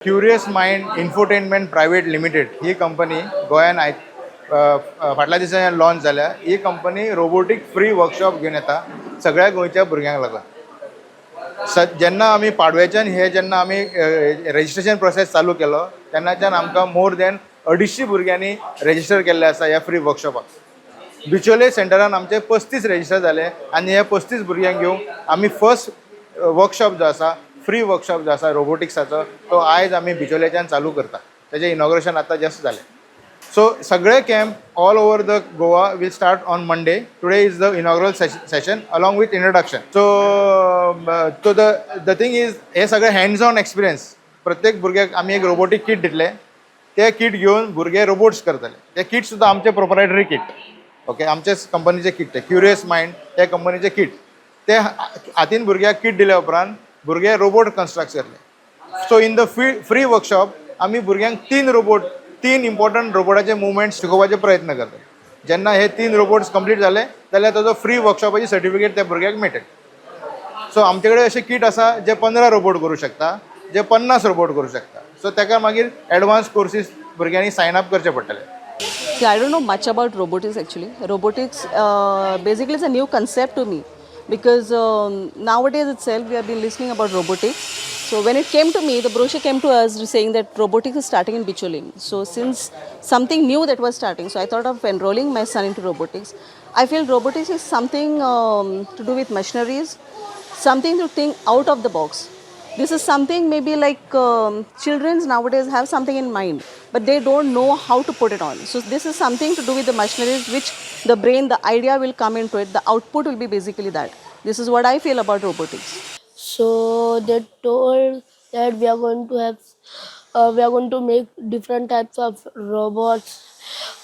Curious mind infotainment private limited ही company गोंयान I फाटल्या दिसांनी लॉन्च जाल्या. ही कंपनी रोबोटीक फ्री वर्कशॉप घेवन येता सगळ्या गोंयच्या भुरग्यांक लागून. स जेन्ना आमी पाडव्याच्यान हे जेन्ना आमी रजिस्ट्रेशन प्रोसेस चालू केलो, तेन्नाच्यान आमकां मोर दॅन 250 भुरग्यांनी रजिस्टर केल्ले आसा ह्या फ्री वर्कशॉपाक. बिचोले सेंटरान आमचे 35 रजिस्टर जाले आनी हे 35 भुरग्यांक घेवन आमी फर्स्ट वर्कशॉप जो आसा, फ्री वर्कशॉप जो आसा रोबोटिक्साचो, तो आयज आमी बिचोलेच्यान चालू करता. तेजें इनॉग्रेशन आतां जस्ट जालें. सो सगळे camp all over the Goa will start on Monday. Today is the inaugural session along with introduction. So the thing is, हे सगळे हँड्स ऑन एक्सपिरियन्स. प्रत्येक भुरग्याक आमी एक रोबोटीक किट दितले. ते किट घेवन भुरगे रोबोट्स करतले. ते किट सुद्दां आमचे प्रोपरायटरी किट, ओके, आमचेच कंपनीचे किट, ते क्युरियस मायंड त्या कंपनीचे किट. ते हातीन भुरग्याक किट दिल्या उपरांत भुरगे रोबोट कन्स्ट्रक्ट करतले. So in the free workshop आमी भुरग्यांक तीन रोबोट, तीन इम्पॉर्टंट रोबोटाचे मुवमेंट्स शिकोवपाचे प्रयत्न करता. जेन्ना हे तीन रोबोट्स कंप्लीट जाले जाल्यार ताजो फ्री वर्कशॉपाची सर्टिफिकेट त्या भुरग्याक मेळटली. सो आमचे कडेन अशे किट आसा जे 15 रोबोट करूं शकता, जे 50 रोबोट करूं शकता. सो ताका मागीर एडवान्स कोर्सीस भुरग्यांनी सायन अप करचे पडटले. See, I don't know much about robotics, actually. Robotics basically is a new concept to me because nowadays itself we have been listening about robotics. So when it came to me, the brochure came to us saying that robotics is starting in Bicholim. So since something new that was starting, so I thought of enrolling my son into robotics. I feel robotics is something to do with machineries, something to think out of the box. This is something maybe like children's nowadays have something in mind, but they don't know how to put it on. So this is something to do with the machineries, which the brain, the idea will come into it. The output will be basically that. This is what I feel about robotics. So they told that we are going to make different types of robots,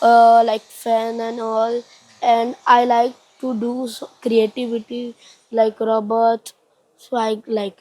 like fan and all. And I like to do creativity like robots, so I like.